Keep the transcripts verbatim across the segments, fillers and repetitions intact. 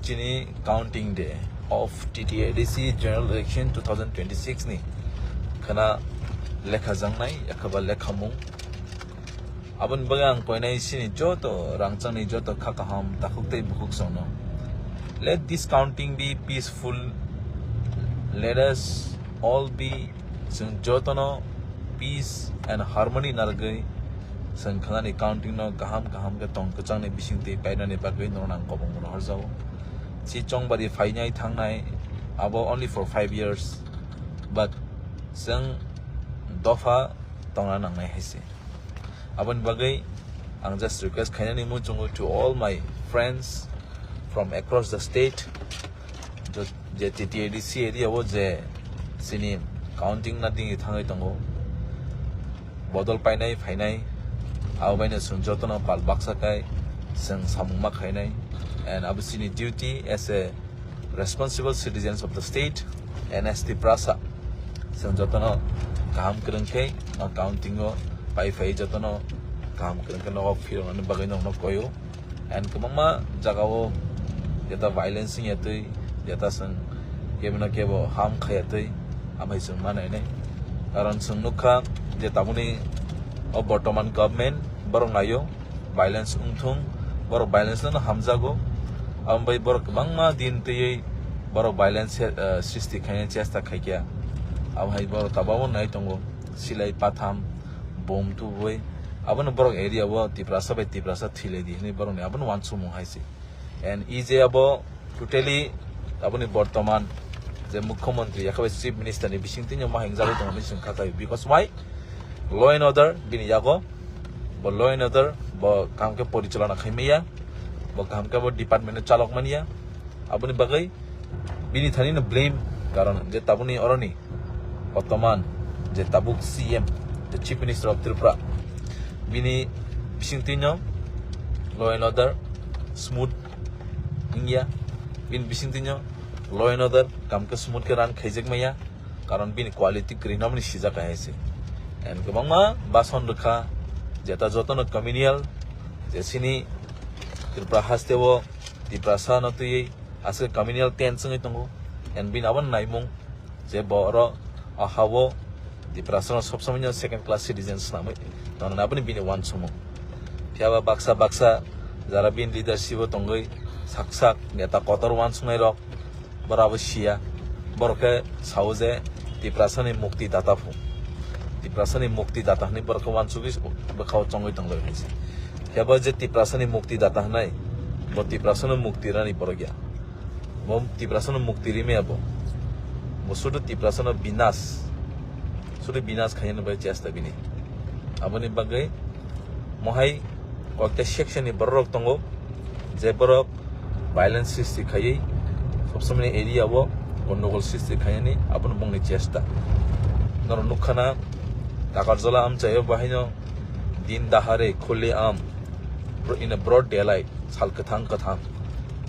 Chini counting day of T T A D C general election two thousand twenty-six ni khana lekha jangnai, yakhaba lekhamung. Aboni bagwi ang koinai chini joto rangchakni joto kha kaham takhuk tei bukhuk songno. Let this counting be peaceful. Let us all be, chwng jotono peace and harmony narwgwi chwng khanani counting no kaham kaham khe tong kwchangni bisingtwi painani bagwi norok ang kobong rohorjago. Si chongbari phainai thangnai abo only for five years, but chwng dopha tongna nangnai hai se. Aboni bagwi ang just request khainani muchungo to all my friends from across the state, jo-, je T T A D C area o je chini counting na dingwi thangwi tongo, bodol painai phainai, abo baino chwng jotono pal baksa kai chwng samung ma khainai, and abo chini duty as a responsible citizens of the state, N S T Prasa. Chwng jotono kaham kwrwng khe o counting o pai phai jotono kaham kwrwng khe nogo phiroknani bagwi nokno koyo. And kwbangma jagao jeta violence wngya twi, jeta chwng kebino kebo harm khaya twi, amhai chwng ma nainai. Karon chwng nukha je tabukni o bortoman government borok naio, violence wngthung, borok violence no hamjago. Abo bai borok kwbangma din twiwi borok violence, eh, sristi khaina chesta khaikha. Abo hai borok tababo nai tongo, silai patham, bom tubui. Abono borok area o Tiprasa bai Tiprasa thilai di hinwi borokni abono uansukmung hai se. And E J abo totally aboni bortoman je mukhyamantri, yakhabai chief minister ni bisingtwi no ma hingjagwi tongo hinwi chwng kha khai. Because why? Law and order bini yago. Bo law and order bo kaham khe porichalona khai maya. Bo kaham khe bo department no chalok manya. Aboni bagwi bini thani no blame, karon je tabukni oroni bortoman je tabuk C M, the Chief Minister of Tripura, bini bisingtwi no law and order smooth wngya, bini bisingtwi no law and order kaham khe smooth khe run khaijak maya, karon bini quality kwrwi naboni sijak hai se. And kwbangma bason rwkha, jeta jotono communal, je chini Tripura haste o Tiprasa no twiwi aswk communal tense wngwi tongo, and bini abo naimung je bo oro o ha-o Tiprasa no sob somoi no second class citizen swnamwi tongnani aboni bini uansukmung. Phiya ba baksa baksa jara bini leadership o tongwi sak sak neta kotor uansuknai rok, borok abo siya, borok khe sao je Tiprasa ni mukti data phu, Tiprasa ni mukti data hinwi borok khe uansugwi bwkhao chongwi tonglai hai se. Phiya ba je Tiprasa ni mukti data hinai, bo Tiprasa no mukti rani borok ya. Bo Tiprasa no mukti rimaya bo. Bo sudu Tiprasa no binas. Sudu binas khaina bai chesta bini. Aboni bagwi mohai koyekta section ni borok rok tongo, je borok violence sristi khaiwi sob somoi area o gondogol sristi khainani abono bongni chesta. Norok nukha na Takarjala amchaio bahaino din dahare khule am in a broad daylight, sal kwthang kwthang,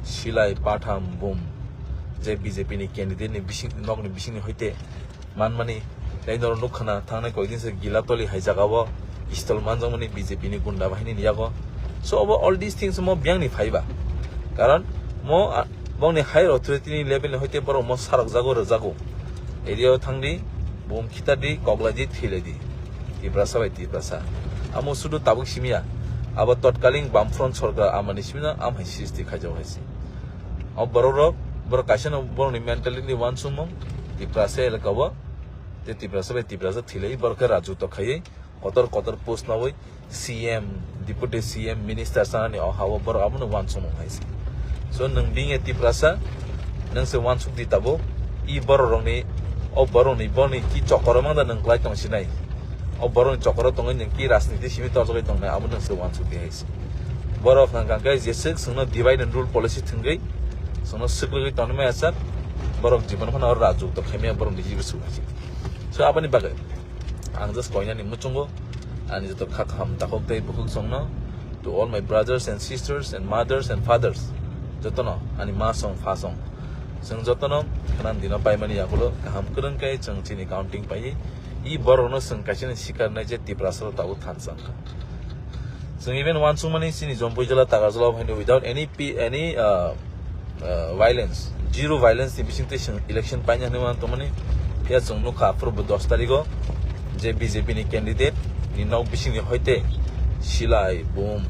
silai, patham, bum, je B J P ni candidate ni bising, nokni bisingni hoite manmani, tei norok nukha na thangnai koidin se Gilatoli hai jagao pistol manjakmani B J P ni gunda bahaini yago. So obo all these things mo biyangni phaiba, karon mo, ah, bongni higher authority ni level ni hoite borok mo sarok jago rwjago. Area o thangdi, bum khitadi, koklaidi, thilaidi. Tiprasa bai Tiprasa. Amo sudu tabuk simiya. Abo totkaling Bamfront sorkar amani simino amhai sristi khaijak hai se. O borok rok, borok kaisa no borok ni mentality ni uansukmung, Tiprasa elaka o, tei Tiprasa bai Tiprasa thilai, borok khe rajutwa khaiwi, kotor kotor post nawi, C M, Deputy C M, Minister sanani o ha-o borok abono uansukmung hai se. So nwng being a Tiprasa, nwng se uansuk di tabuk, i borok rokni, o borok ni, borok ni ki chokoro mangda nwng klai tong sinai. O borok ni chokoro tongwi nwng ki rajniti simi torjagwi tongnai, abo nwng se uansuk di hai se. Borok hwnkha khe jeswk chwngno divide and rule policy thwngwi chwngno swklwgwi tongwi maya sak, borok jibon phano oro rajutwa khaimaya borok ni jibo su hai se. So aboni bagwi ang just koinani muchungo ani joto kha kaham takhuk tei bukhuk songno, to all my brothers and sisters and mothers and fathers, jotono ani ma song pha song, chwng jotono khwnam dino paimani yagulo kaham kwrwng khe chwng chini counting paiwi i borokno chwng kaisa ni sikar nai je Tiprasa o tabuk thansa wngkha. Chwng even uansukmani chini Jampui jila Takarjala o haino without any P-, any, uh, uh, violence, zero violence ni bising twi chwng election paina hwnwi mano tongmani. Phiya chwng nukha aphuru bo dos tarikh o je B J P ni candidate ni nok bising ni hoite silai, bom,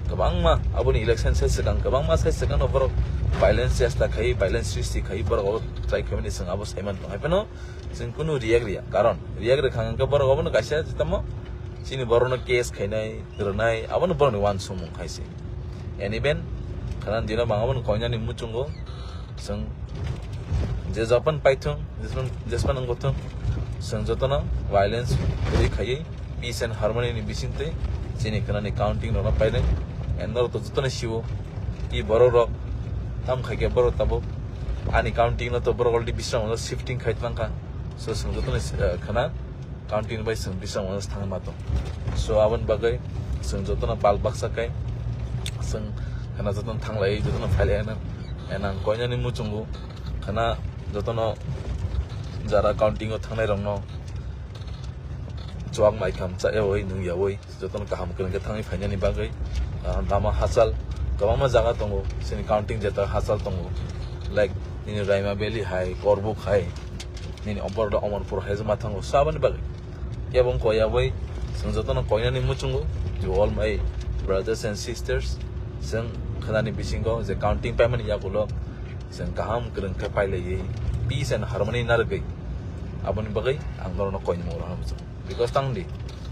kwbangma aboni election se swkang, kwbangma se swkang no borok violence chesta khai, violence srishti khai, borok abo try khaimani chwng abo saiman tong. Hai phano chwng kunu react riya, karon react rwkha hwnkhe borok abono kaisa tamo chini borokno case khainai, rwnai, abono borokni uansukmung hai se. And even khana dino bang abono koinani muchungo chwng je japan paithung, jespan, jespan wngkha thung, chwng jotono violence kwrwi khaiwi peace and harmony ni bisingtwi chini khanani counting rokno painai. And norok to jotono sio, i borok rok tam khaikhe borok tabuk ani counting no to borok already bisrang shifting khai tongkha. So chwng jotono, eh, khana counting bai chwng bisrang thangma tong. So aboni bagwi chwng jotono pal baksa kai chwng khana jotono thanglai, jotono phailai ano. And ang koinani muchungo khana jotono jara counting o thangnai rokno chuak mai kham cha yawi nung yawi jotono kaham kwrwng khe thangwi phainani bagwi, ah, lama hachal kwbangma jaga tongo, chini counting jeta hachal tongo, like nini Raima Valley hai, Korbuk hai, nini Obordo Omonpur hai ma thango, so aboni bagwi kebo wng koi yawi chwng jotono koinani muchungo, to all my brothers and sisters, chwng khanani bisingo je counting paimani yagulo chwng kaham kwrwng khe pailaiwi peace and harmony narwgwi, aboni bagwi ang norokno koinani muchungo. Because tangdi,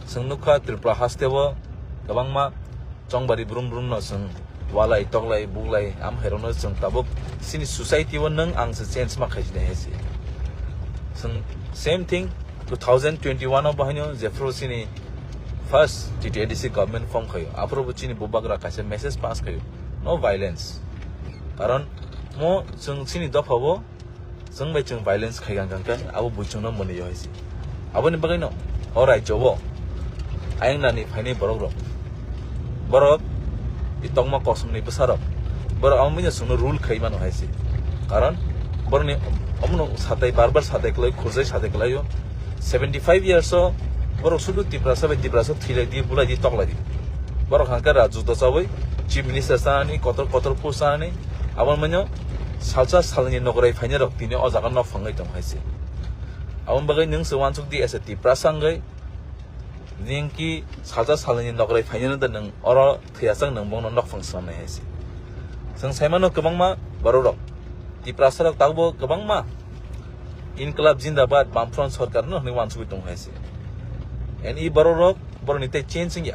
chwng nukha Tripura hasteo kwbangma chongbari brum brum no chwng walai, toklai, buklai, am hairokno chwng tabuk chini society o nwng ang se change ma khaisini hai se. Chwng same thing two thousand twenty-one o bahaino jephru chini first T T A D C government form khaio, aphuru bo chini bubagra kaisa message pass khaio, "No violence." Karon mo chwng chini dopha o chwng bai chwng violence khai gang gang khe abo buchung no mwnwi hai se. Aboni bagwi no o rajyo o ayang nani phainai borok rok, borok i tongma kosom ni bwsa rok, borok amo bini chwng no rule khai mano hai se. Karon borok ni omo no satai bar bar satai klai, khurjai satai klai o. Seventy five years o borok sudu Tiprasa bai Tiprasa thwilai di, bulai di, toklai di. Borok hangkhe ra juda chawi chief minister sanani, kotor kotor post sanani, abo manya salsa salni nokrai phainai rok tini o jaga nok phangwi tong hai se. Aboni bagwi nwng se uansuk di as a Tiprasa wngwi, nini ki salsa salni nokrai phainai da nwng oro thwiyasak nwng bono nok phang swnamnai hai se. Chwng saimano kwbangma borok rok, Tiprasa rok tabukbo kwbangma Inklab Jindabad, Bamfront Sorkar no hwnwi uansugwi tong hai se. And i borok rok, borok ni tei change wngya.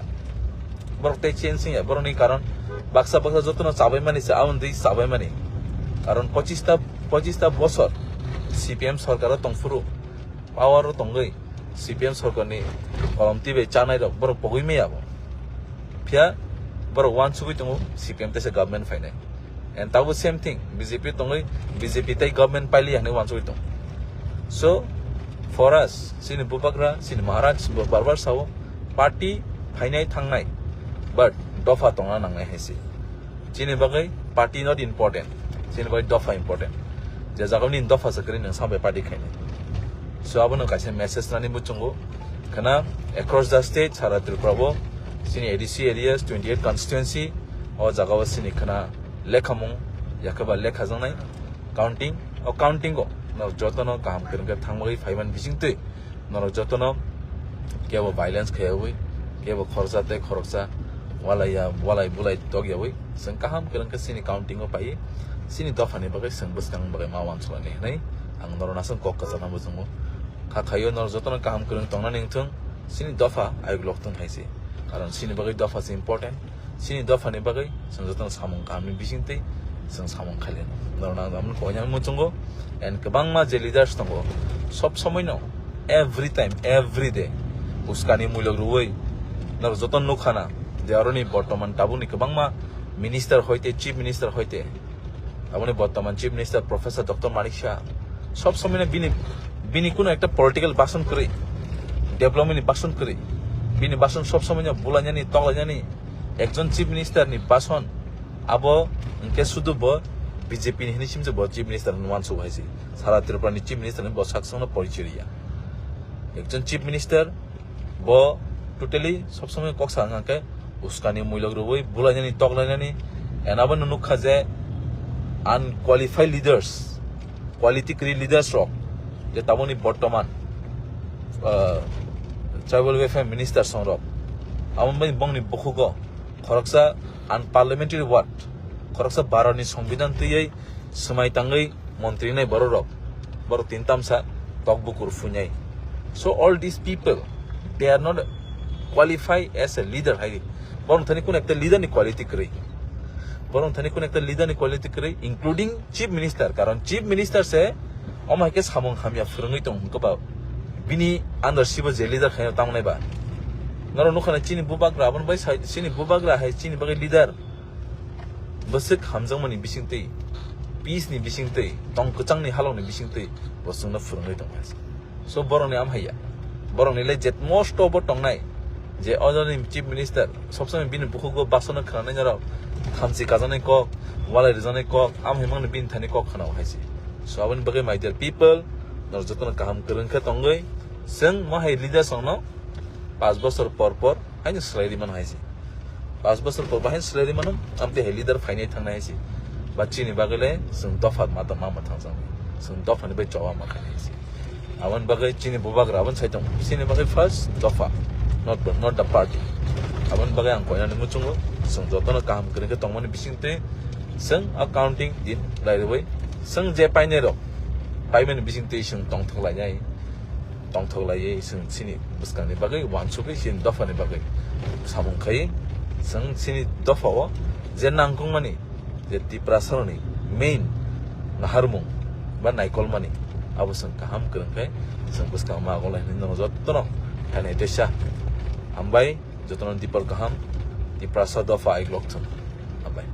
Borok tei change wngya. Borok ni karon baksa baksa jotono chabai mani se, aboni tei chabai mani. Karon pochista, pochista bosor C P M sorkar o tong phuru, power o tongwi C P M sorkar ni kolom twi bai chanai rok borok pogwi maya bo. Phiya borok uansugwi tongo C P M teisa government phainai. And tabuk same thing, B J P tongwi, B J P tei government paili hwnwi uansugwi tong. So, for us, chini bubagra, chini Maharaj bo bar bar sao, party phainai thangnai, but dopha tongna nangnai hai se. Chini bagwi party not important, chini bagwi dopha important. Je jaga nini dopha se kwrwi nwng sambai party khainai. So, abono kaisa message nani muchungo. Khana across the state, sara Tripura bo, chini A D C areas, twenty eight constituency, o jaga o chini khana lekhamung, yakheba lekha jangnai, counting, o counting o, no jotono kaham kwrwng khe thangwi phaiman bising twi, norok jotono kebo violence khayawi, kebo khoroksa tei khoroksa walai ya, walai bulai tok yawi, chwng kaham kwrwng khe chini counting o pai, chini dopha ni bagwi chwng bwskang bagwi ma uansuknani hwnwi ang norok aswk kok kwchangma bujungo. Kha khaio norok jotono kaham kwrwng tongnani wngthung, chini dopha ayuk lok thung hai se. Karon chini bagwi dopha se important. Chini dopha ni bagwi chwng jotono samung kaham ni bising twi chwng samung khailai. Norok nang dam koinani muchungo and kwbangma je leaders tongo. Sob somoi no, every time, every day uskani muilok rwui norok jotono nukha na je aroni bortoman tabuk ni kwbangma minister hoite, chief minister hoite, aboni bortoman Chief Minister Professor Doctor Manik Saha sob somoi no bini, bini kuno ekta political bason kwrwi, development ni bason kwrwi, bini bason sob somoi no bulainani, toklainani. Ekjon Chief Minister ni bason abo hwnkhe sudu bo B J P ni hwnwi simse bo Chief Minister hwnwi uansuk hai se. Sara Tripura ni Chief Minister ni bo sak songno porichoi riya. Ekjon Chief Minister bo totally sob somoi kok sa wngkha khe uskani muilok rwui bulainani, toklainani. And abo no nukha je unqualified leaders, quality kwrwi leaders rok, je taboni bortoman, uh, tribal welfare minister song rok, abo bai bongni bukhugo khoroksa unparliamentary word, khoroksa Bharatni Songbidan twiwi swmai tangwi montri nai borok rok, borok tin tamsa tok bukur phuinai. So all these people, they are not qualified as a leader hai. Borok thani kun ekta leader ni quality kwrwi. Borok thani kun ekta leader ni quality kwrwi, including chief minister. Karon chief minister se omo hai khe samung hamya phwrwngwi tong hwnkhe ba bini under sibo je leader khaino tamo nai ba. Norok nukha na chini bubagra aboni bai sai, chini bubagra hai chini bagwi leader. Bwswk hamjakmani bisingtwi, peace ni bisingtwi, tong kwchangni halokni bisingtwi bo chwngno phwrwngwi tongkha. So borokni amhaiya, borokni le jet most of bo tongnai je ojoni chief minister, sobsomoi bini bukhugo basono khwnanai norok, thamchi kajaknai kok, walai rwjaknai kok, amhai mangno bini thani kok khwnao hai se. So aboni bagwi my dear people, norok jotono kaham kwrwng khe tongwi, chwng mo hai leaders rokno panch bosor por por haino swlai ri mano hai se. Panch bosor por bahai swlai ri mano, amtwi hai leader phainai thangnai hai se. Ba chini bagwi le chwng dopha ma tong ma ma thangjak. Chwng dopha ni bai choba ma khainai hai se. Aboni bagwi chini bubagra aboni sai tong. Chini bagwi first dopha, not, not the party. Aboni bagwi ang koinani muchungo chwng jotono kaham kwrwng khe tongmani bisingtwi chwng accounting din lai rwui chwng je painai rok paimani bisingtwi chwng tongthok lainai. Tongthok laiwi chwng chini bwskangni bagwi uansugwi chini dophani bagwi samung khai chwng chini dophao je nangkukmani je Tiprasarokni main naharmung ba naikolmani abo chwng kaham kwrwng khe chwng bwskang ma agolai hwnwi norok jotono khainai teisa hambai jotono dipor kaham Tiprasa dopha aiklok thung hambai.